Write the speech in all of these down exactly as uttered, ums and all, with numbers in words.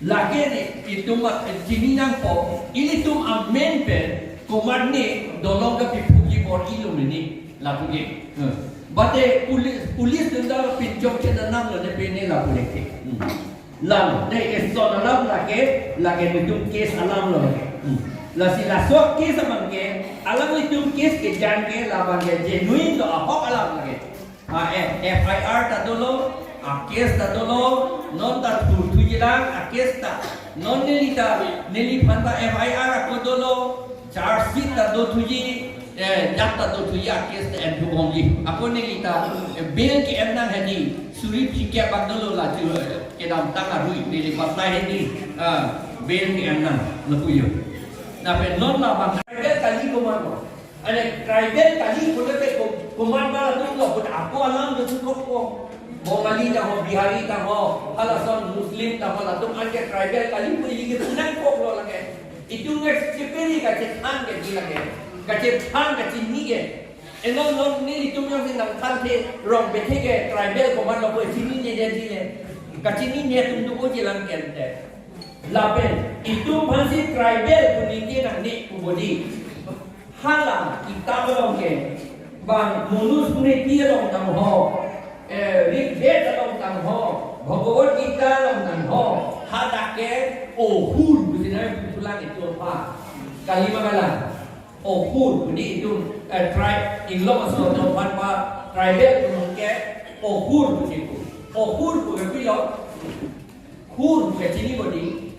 Lake ne itum a-, chini nangpo, ilitum amen pen komatne dolong kapiphuji bor-ilo mene lapu ke. Hmm. Bate police, police atum ta pinchok chenam lo ne pene lapu ke. Hmm. Lalo, ne eson alam lake, lake netum case alam lo lake. Hmm. Lasi laso case abang ke, alanglitum case kejan ke labang ke genuine lo, ahok alam lake. A, F-, F I R ta dolo, a case ta dolo, non ta thurthuji lang, a case ta. Non neli ta, neliphan ta F I R ako dolo, charge sheet ta dothuji, eh, jat ta dothuji, a case ta enthu bomji. Ako neli ta, eh, bail ke-en nang hedi, suri phlikep bak dolo la chu, eh, kedamtang arui, neli batai hedi, ah, bail ke-en nang, lapu jo. Lapen non labang, tribal kali komatlo. Ane tribal kali pulote ko-, komat ma atum lo, pun ako alam do su kok ko. Bongali ta ho, Bihari ta ho, halason Muslim ta ho, latum anke tribal kali pu ili ke pu nangkok lo lake. Itum nge cheperi kachethan ke di lake. Kachethan kachini ke. Enon non nelitum jongsi nangthan the Rongpethe ke tribal komatlo pu chinine di le. Kachinine atum do ko jilang kente. Lapen, itum aphansi tribal pu ningje nangne pu bodi. Hala kitab along ke, bang Manusmriti along tang ho, eh, Rig Veda along tang ho, Bhagavad Gita along tang ho, hadak ke ohur, business pulang itu apa? Kali ma kalang, ohur, bodi itum, eh, tribe, inglong aso atum aphan pa, tribal pu ke, ohur, bodi pu. Ohur, pu ke pilo, hur, pu ke chini bodi,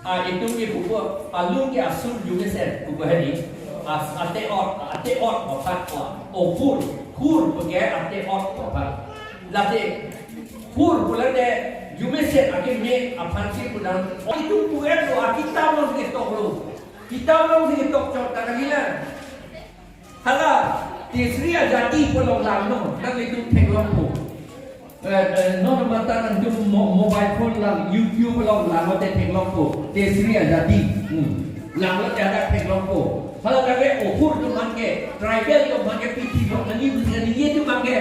ah, itum ke pupo, alung ke asur jumesen, pupo hedi. As-, ate-ot, ate-ot, opat ko. Ohur, hur, puke ate-ot, opat. Late, hur, pulate, jumesen, ake me, aphansi punan. O itum pu-et lo, a kitab along si ketok lo. Kitab along si ketok chot ta kali lang. Hala, Tesri Ajati pu along langno, nanglitum theklongpo. Eh, eh, non mata nangtum mo-, mobile phone lang, YouTube along langno te theklongpo. Tesri Ajati. Hmm. Langno te hadak theklongpo. Hala kave ohur atum abang ke, tribal atum abang ke, pithi bok nani busi nani ye atum abang ke.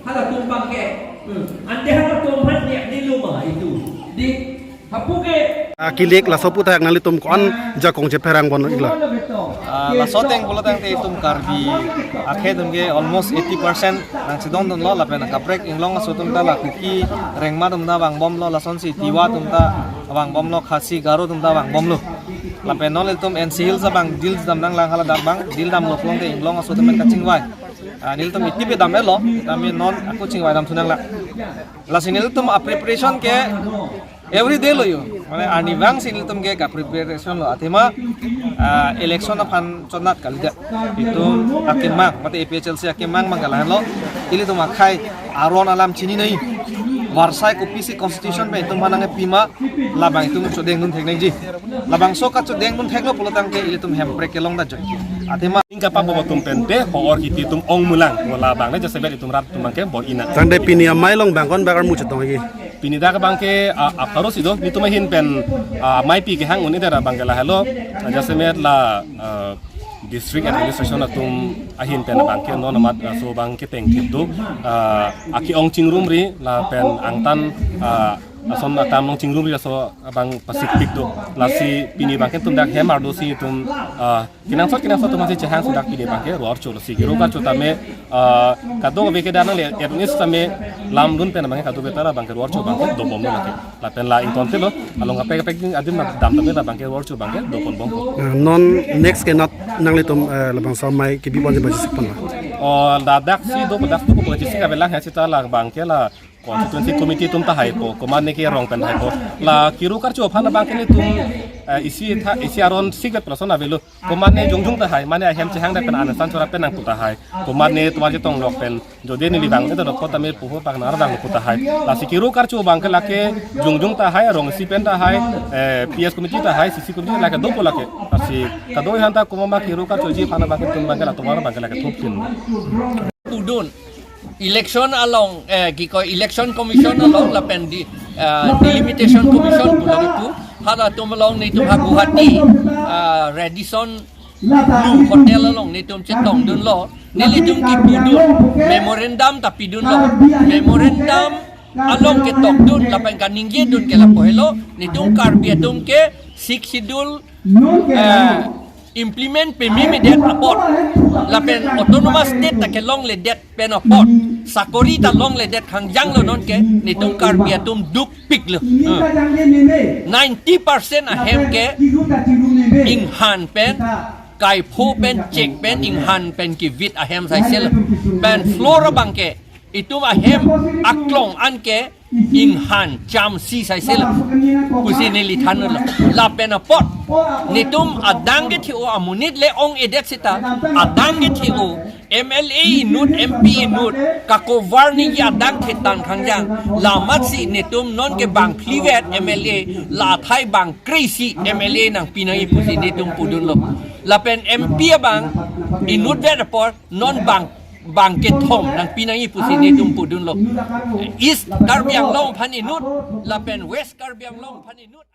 Halatum abang ke. Hmm. Ante halatum aphan ne, ne luma itu. Di Hapu ke. Ah, kilik laso aphuthak nanglitum ko-an ajakong chepherang bon iklo? Ah, laso ateng pulo tangte itum Karbi akhei atum ke almost eighty percent nangchedondunlo lapen kaprek inglong aso atum ta la Kuki Rengma atum ta vangbomlo, lasonsi Tiwa atum ta vangbomlo, Khasi Garo atum ta vangbomlo. Lapen non ilitum N C Hills abang deal dam nanglang hala dak abang deal damlo pulote inglong aso atum pen kachingvai. Ah, nelitum itipe dam-etlo, kami non ako chingvai damthu nanglang. Lasi nelitum a-preparation ke every day lo jo. Mane arnivang si nelitum ke ka-preparation lo. Athema, ah, election aphan chonat kalidet. Itum akemang, mate A P H L C akemang abang ke lahenlo. Ilitum akhei aron alam chinine. Varsai kopisi constitution pen itum aphan nangkepima, labang itum chodengdun thek nangji. Labangso kachodengdun theklo pulo tangte ilitum hemprek kelong da joi. Athema. Ingka papo atum pen te ho-or kiti atum ongmulang. Mo labang le jasemet itum rat atum abang ke bor-i nang. Tangte pini amei along bang ko-an bak armu chetongji? Pini dak abang ke, a, apharo si do, netum ahin pen, a, ameipi kehang un-e det abang ke lahelo, a, jasemet la, a, district administration atum ahin pen abang ke non amat, a, laso abang ke tengthip do, a, ake-ong chingrumri lapen angtan, a, ason atam along chingrumri laso abang pasikpik do. Lasi pini abang ke netum dak hem ardo si netum, a, kenangsot kenangsot atum aphansi chehang sudak pini abang ke ro-archo lo si kiro karcho tame, ah, kadokave ke danang le etnis tame lamdun pen abang ke kadokave ta abang ke ro-archo abang ke dobomlo lake. Lapen la ingtontelo, along kaprek kaprek adim dam tame abang ke ro-archo abang ke doponbompo. Ah, non next ke nat nanglitum, eh, labangso amei kebi ponji bajisik pon la? O, ladak si do, dak do bajisik avelang ha seta labang ke la constituency committee atum ta haipo, komatne ke rong pen haipo. La kiro karcho aphan abang ke netum, eh, isi tha, isi aron sikvet person avelo. Komatne jongjung ta hai, mane ahem chehang det pen an san chora pen nangpu ta hai. Komatne tovar chetong lok pen, jodi neli bang, ito dokpo tame puho bang nar bang pu ta hai. Lasi kiro karcho abang ke lake jongjung ta hai, rong isi pen ta hai, eh, P S committee ta hai, C C committee lake dopo lake. Lasi kadokave aphanta komat ma kiro karchoji aphan abang ke netum abang ke la tovar abang ke lake thopsin. Pudun. Election along, eh, kiko Election Commission along lapen di, eh, Delimitation Commission pulo ipu. Halatum along netum ha Guwahati, eh, Radisson Blu Hotel along netum chetongdunlo. Nelitum kipudun, memorandum ta pidunlo. Memorandum along ketokdun lapen kaningjedun ke lapu helo, netum Karbi atum ke Sixth Schedule, eh, implement pememedet apot, lapen autonomous state ta kelongledet pen apot, sakori ta longledet khangjang lo non ke netum Karbi atum dukpiklo. Hmm. Ninety percent ahem ke inghan pen, kaipho pen, chek pen, inghan pen kivit ahem saiselo. Pen floor abang ke itum ahem aklong an ke inghan chamsi saiselo pusi neli thanlo. Lapen apot netum adang kethe-o amonit le ong-edet seta, adang kethe-o M L A inut, M P inut, kakovar ningje adang thetang khangjang. Lamatsi netum non ke bang phlivet M L A, la athai bang kre-isi M L A nangpi nangji pusi netum pudunlo. Lapen M P abang inutvet apot non bang, bang kethom nangpi nangji pusi netum pudunlo. East Karbi Anglong aphan inut, lapen West Karbi Anglong aphan inut.